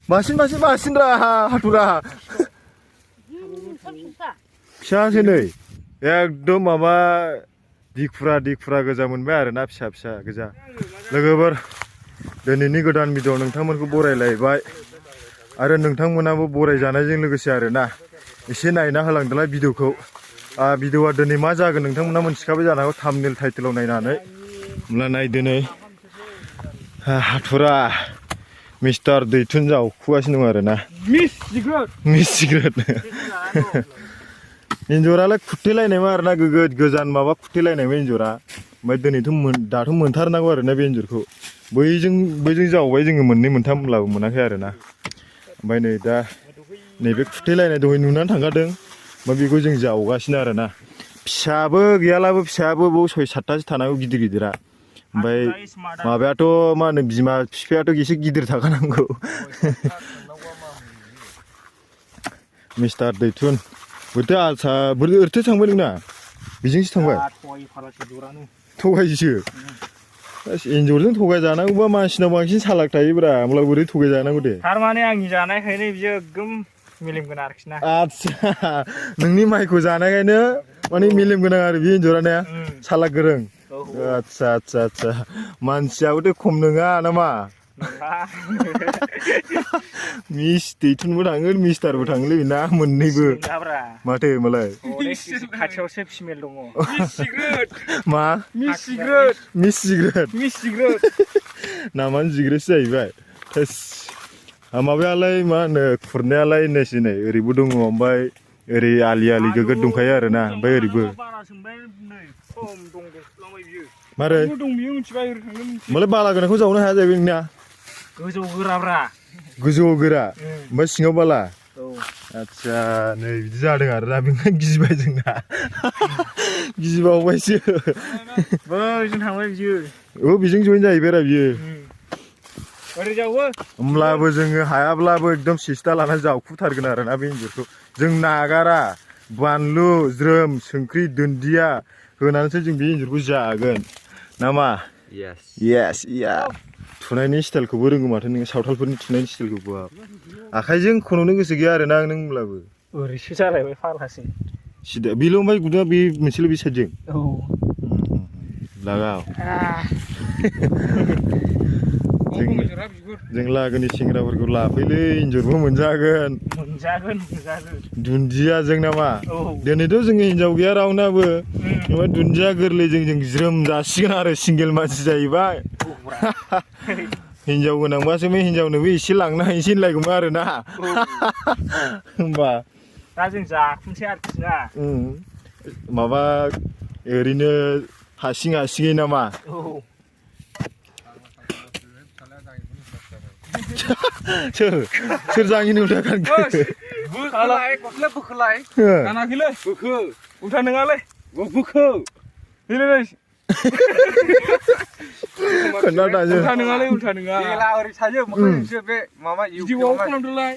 मासिनरा हाथुरा फिसासो नै एकदम माबा दिखुरा गोजा मोनबाय आरोना फिसा गोजा लोगोफोर दिनैनि गोदान भिडिअ नोंथांमोनखौ बरायलायबाय आरो नोंथांमोनाबो बरायजानायजों लोगोसे आरोना एसे नायना होलांदोलाय भिडिअखौ भिडिअआ दिनै मा जागोन नोंथांमोना मोनथिखाबाय जानो हागौ थाम्बनेल टाइटेलाव नायनानै होमब्ला नायदो नै हाथुरा मिस्टार दैथुन जावखुगासिनो दं आरोना मिस सिग्रेट एन्जरालाय खुरथेलायनायमोन आरोना गोजान माबा खुरथेलायनायमोन एन्जरा ओमफ्राय दिनैथ' दाथ' मोनथारनांगौ आरोना बे एन्जरखौ बैजों जावबाय जोङो मोननै मोनथाम होनब्लाबो मोनाखै आरोना ओमफ्राय नै दा नैबे खुरथेलायनाय दहाय नुनानै थांखादों ओमफ्राय बेखौ जों जावगासिनो आरोना फिसाबो गैयालाबो फिसायाबो बाव 6-7थासो थानांगौ गिदिरा ओमफ्राय माबायाथ' मा होनो बिमा बिफायाथ' एसे गिदिर थाखानांगौ मिस्टार दैथुन बोरैथो थांबाय नोंना बेजोंसो थांबाय थगायसो एन्जरजों थगाय जानांगौबा मानसिनाव बांसिन सालाक थायोब्रा होमब्ला बोरै थगाय जानांगौ दे थारमाने आंनि जानायखायनो बियो एकदम मेलेम गोनां आरोखि ना आदसा नोंनि माइखौ जानायखायनो माने मेलेम गोनां आरो बे एन्जरा ने सालाक गोरों आदसा मानसियाबोथ' खम नङा नामा मिस दैथुनबो थाङो मिस्टारबो थाङोलै ना मोननैबो माथो होमबालाय खाथियावसो फिमेल दङ मा मिस सिग्रेट नामानो जिग्रेटसो जाहैबाय माबायालाय मा होनो खुरनायालाय नैसै नै ओरैबो दङ ओमफ्राय ओरै आलि गोगोद दंखायो आरोना ओमफ्राय ओरैबो मारै होमबालाय बाला गोनांखौ जावनो हाया जाहैबाय नोंनिया गोजौआव गोरा ओमफ्राय सिङाव बाला आदसा नै बिदि जादों आरोना बेनिखायनो गिबाय जोंना गिबावबायसो बैजों थांबाय बियो बेजों जइन जाहैबायरा बियो ओरै जावो होमब्लाबो जोङो हायाब्लाबो एकदम सिस्टा लानानै जावखुथारगोन आरोना बे एन्जरखौ जों नागारा बानलु ज्रोम संख्रि दुन्दिया होनानैसो जों बे एन्जरखौ जागोन नामा येस थुनायनि स्टाइलखौबो रोंगौ माथो नोङो सावथालफोरनि थुनायनि स्टाइलखौबो आखाइजों खन'नो गोसो गैया आरोना नों होनब्लाबो ओरैसो जालायबाय फाग्लासो सिदा बेल' ओमफ्राय गुदुङा बे मोनसेल' बे साइडजों लागाव जों लागोनि सेंग्राफोरखौ लाफैलै एन्जरबो मोनजागोन दुन्दियाजों नामा दिनैथ' जोङो हिनजाव गैया रावनाबो ओमफ्राय दुन्दिया गोरलैजों जों ज्रोम जासिगोन आरो सिंगेल मानसि जाहैबाय हिनजाव गोनांबासो हिनजावनोबो एसे लांनो हायैसै होनलायगौमोन आरोना होमबा दा जों जाखुनसै आरोखि ना माबा ओरैनो हासिङै नामा सोर जाङिनि उल्था गानखो बोखोलाय गानाखैलै उल्था नङालै बोखो उल्था नङा ओरै सायो मोखांजोंसो बे माबा इउटिउबाव खालामदोलाय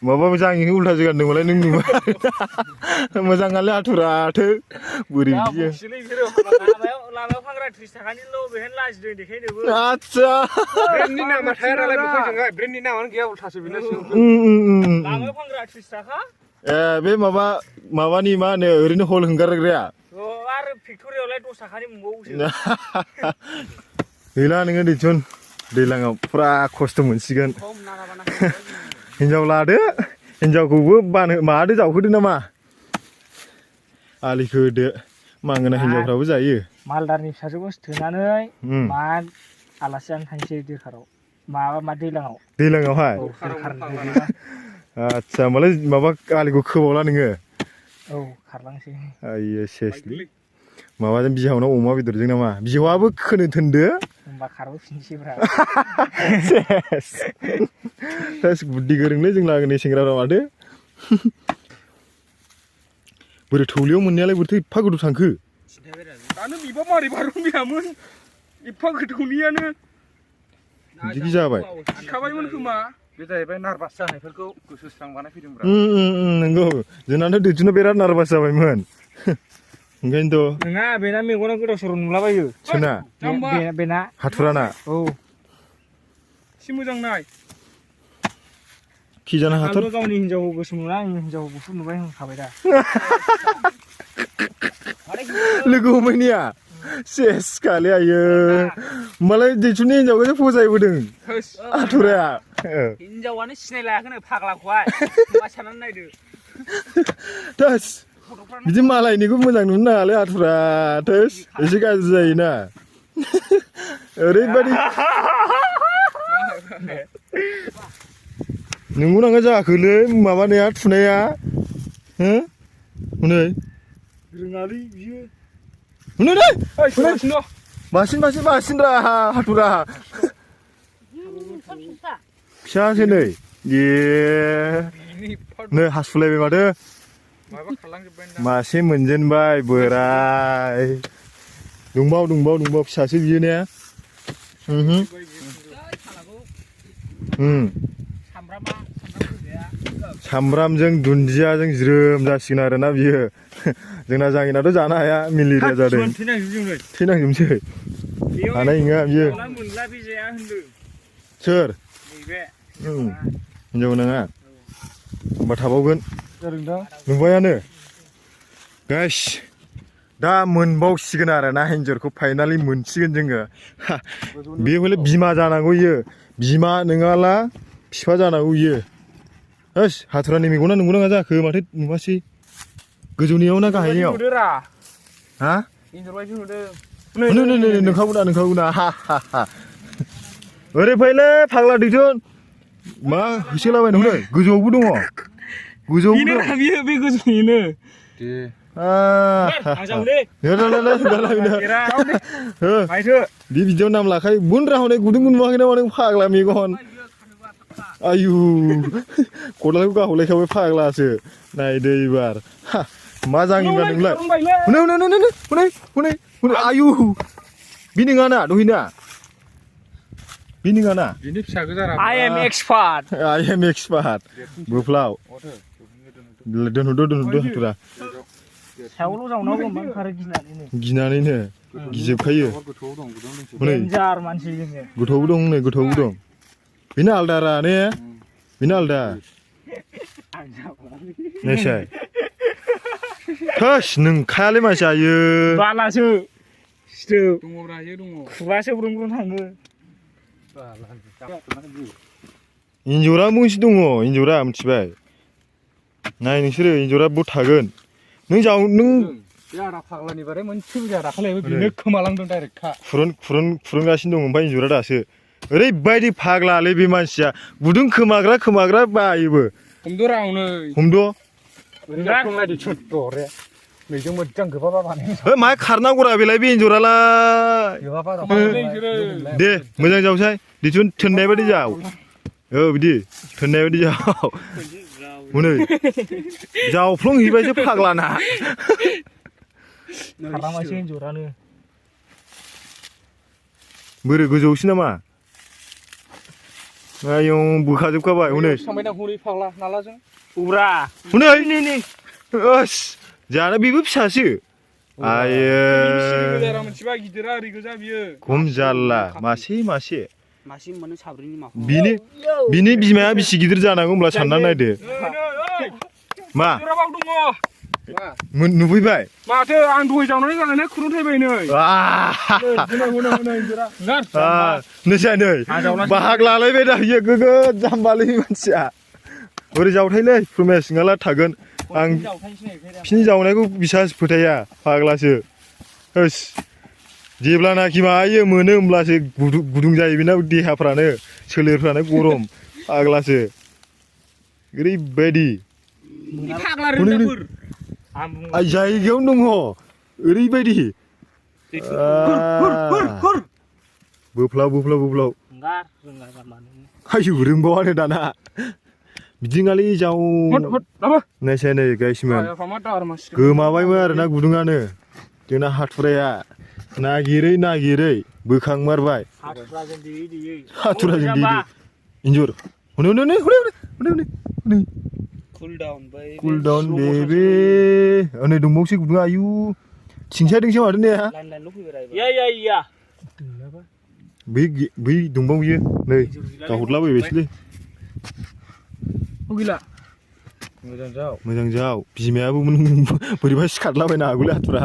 माबा जाङिखौ उल्थासो गानदोंमोनलाय नों नुबाय मोजाङालाय हाथुराथो बोरै बियो लामायाव फानग्रा 30 थाखानिल' बेहायनो लाजिदों देखायनोबो आदसा ब्रेन्डनि नामा थाया नालाय बेखौजोंहाय ब्रेन्डनि नामानो गैया उल्थासो बेनासो लामायाव फानग्रा 30 थाखा बे माबानि मा होनो ओरैनो हल हंगारग्राया आरो फेक्ट'रियावलाय 10 थाखानि मोनबावोसो गैला नोङो दैथुन दैज्लाङाव फुरा खस्थ' मोनसिगोन हिनजाव लादो हिनजावखौबो मादो जावहोदो नामा आलिखौ होदो मांगोना हिनजावफ्राबो जायो मालदारनि फिसाजोखौ थोनानै मा आलासि जानो थांसै दैखाराव मा दैलाङावहाय आदसा होमबालाय माबा आलिखौ खोबावला नोङो खारलांसै आइयो सेसलै माबाजों बिहावनाव अमा बेदरजों नामा बिहावाबो खोनो थोनदो होमबा खारबोफिनसैब्रा सेस बुद्धि गोरोंलै जों लागोनि सेंग्राफ्रा माथो बोरै थौलेयाव मोननायालाय बोरैथो एफा गोथौ थांखो दानो बिबा मारै बारनबोयामोन एफा गोथौनियानो बिदि जाबाय सिखाबायमोन खोमा बे जाहैबाय नार्भास जानायफोरखौ गोसो स्रां बानायफैदोंब्रा नंगौ जोंनाथ' दैथुना बिराद नार्भास जाबायमोन ओंखायनोथ' नङा बेना मेगना गोदाव सोराव नुलाबायो सोना बेना हाथुराना एसे मोजां नाय खिजानो हाथार आंबो गावनि हिनजावखौ गोसो नुला आंनि हिनजावखौ गुफुर नुबाय होनखाबाय दा लोगो हमैनिया सेस खालि आयो मालाय दैथुननि हिनजावखौसो फजायबोदों आथुराया हिनजावानो सिनायलायाखैनो फाग्लाखौहाय मा साननानै नायदो थोस बिदि मालायनिखौ मोजां नुनो नाङालै आथुरा थोस एसे गाज्रि जायोना ओरैबायदि नोंगौ नाङा जाखोलै माबानाया थुनाया हो हनै रोङालै बियो हनै दै मासिन रा हाथुरा फिसासो नै ए नै हासुलायबाय माथो मासे मोनजेनबाय बोराय दंबाव फिसासो बियो ने सामब्रामजों दुन्दियाजों ज्रोम जासिगोन आरोना बियो जोंना जाङिनाथ' जानो हाया मेलेरिया जादों थैनांजोबनोसै हानाय नङा बियो सोर हिनजाव नङा होमबा थाबावगोन नुबायानो गाइस दा मोनबावसिगोन आरोना हिन्जावखौ फाइनालि मोनसिगोन जोङो बे हले बिमा जानांगौ इयो बिमा नङाला बिफा जानांगौ इयो होस हाथुरानि मेगना नंगौ नङा जाखो माथो नुवासै गोजौनियाव ना गाहायनियाव हा नोंखागौ ना ओरै फैलै फाग्ला दैथुन मा होसोलाबायनो हनै गोजौआवबो दङ बे गोजौनिनो बे बिदियाव नाम लाखायो बुनरा हनै गुदुं नुवाखै नामा नों फाग्ला मेगन आयु खदालखौ गाहरलायखाबाय फाग्लासो नायदो एबार मा जाङिबा नोंलाय हनै आयु बे नङाना दहैना बे नङाना बिनि फिसा गोजारा I am expert बोफ्लाव दोनहरदो हाथुरा सायावल' जावनांगौ होनबा ओंखारो गिनानैनो गिजोबखायो हनै जार मानसि जोङो गोथौबो दं बेनो आलदा रा ने बेनो आलदा नायसाय थोस नोंखायालै मानसि आयो बालासो सिथोब दङब्रा इयो दङ खुगासो ब्रुं थाङो एन्जरा मोनसे दङ एन्जरा मिथिबाय नाय नोंसोरो एन्जरा बहुद थागोन नों बे आदा फाग्लानि बारै मोनसेबो जाया दाखालिबो बेनो खोमालांदों डाइरेक्ट खा फुरुनगासिनो दं ओमफ्राय एन्जरा दासो ओरैबायदि फाग्लालै बे मानसिया गुदुं खोमाग्रा बायोबो हमद' नैजों मोजां गोबाबा बानाय मा खारनांगौरा बेलाय बे एन्जरालाय दे मोजां जावसाय दिथुन थोननाय बायदि जाव बिदि थोननाय बायदि जाव हनै जावफ्लंहैबायसो फाग्लाना खालामासै एन्जरानो बोरै गोजौसै नामा आयौ बोखाजोबखाबाय हनै हनै जाना बेबो फिसासो आयो खम जारला मासे मोनो साब्रैनि माखौ बिनि बिमाया बेसे गिदिर जानांगौ होमब्ला साननानै नायदो मा नुफैबाय माथो आं दहाय जावनानै गालायनाय खुरुनथायबाय नोंसोर नै बाहाग लालायबाय दा बियो गोगोद जाम्बालै मानसिया ओरै जावथायलै प्रमेस नङाला थागोन आं फिनि जावनायखौ बिसास फोथाया फाग्लासो होस जेब्लानाखि मायो मोनो होमब्लासो गुदुं जायो बेना देहाफ्रानो सोलेरफ्रानो गरम फाग्लासो ओरैबायदि जायगायावनो दङ ओरैबायदि बोफ्लाव आयु रोंबावानो दाना बिदिङालै जाव नायसाय नै गाइसमोन गोमाबायमोन आरोना गुदुङानो जोंना हाथुराया नागिरै बोखांमारबाय हाथुराजों देयै इन्जुर हनै कुल डाउन बेबी नै दंबावसै गुदुङा आयु थिंसायदोंसो माथो ने बै दंबावो नै गाहरलाबायबायसैलै गैला मोजां जाव बिमायाबो बोरैबा सिखारलाबायनो हागौलै हाथुरा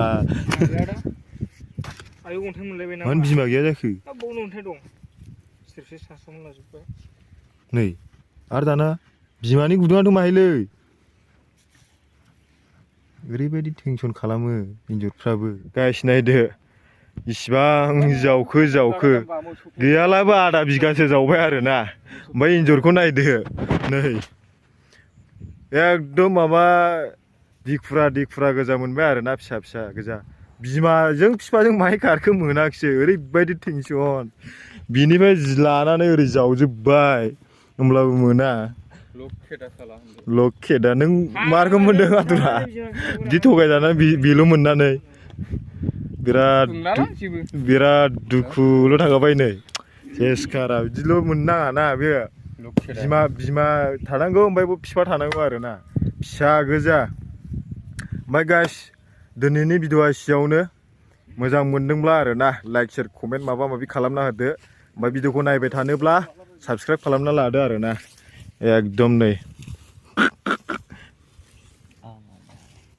आयौ अन्थाइ मोनलायबाय ना मानो बिमा गैया जाखो बावनो अन्थाइ दं सेरसे सास्रांना लाजोब्बाय नै आरो दाना बिमानि गुदुङाथ' माहायलै ओरैबायदि टेनसन खालामो एन्जरफ्राबो गाइस नायदो इसिबां जावखो गैयालाबो आधा बिगासो जावबाय आरोना ओमफ्राय एन्जरखौ नायदो नै एकदम माबा दिखुरा गोजा मोनबाय आरोना फिसा गोजा बिमाजों बिफाजों माहाय खारखो मोनाखिसै ओरैबायदि टेनसन बिनिफ्राय लानानै ओरै जावजोब्बाय होमब्लाबो मोना लकेटआ नों मारखौ मोनदों आदुरा बिदि थगायजानानै बेल' मोननानै बिराद दुखुल' थाखाबाय नै सेसखारा बिदिल' मोननो नाङाना बे बिमा थानांगौ ओमफ्राय बिफा थानांगौ आरोना फिसा गोजा ओमफ्राय गाइस दिनैनि भिडिअ'आ एसेयावनो मोजां मोनदोंब्ला आरोना लाइक शेयार कमेन्ट माबा माबि खालामना होदो ओमफ्राय भिडिअ'खौ नायबाय थानोब्ला साबस्क्राइब खालामना लादो आरोना एकदम नै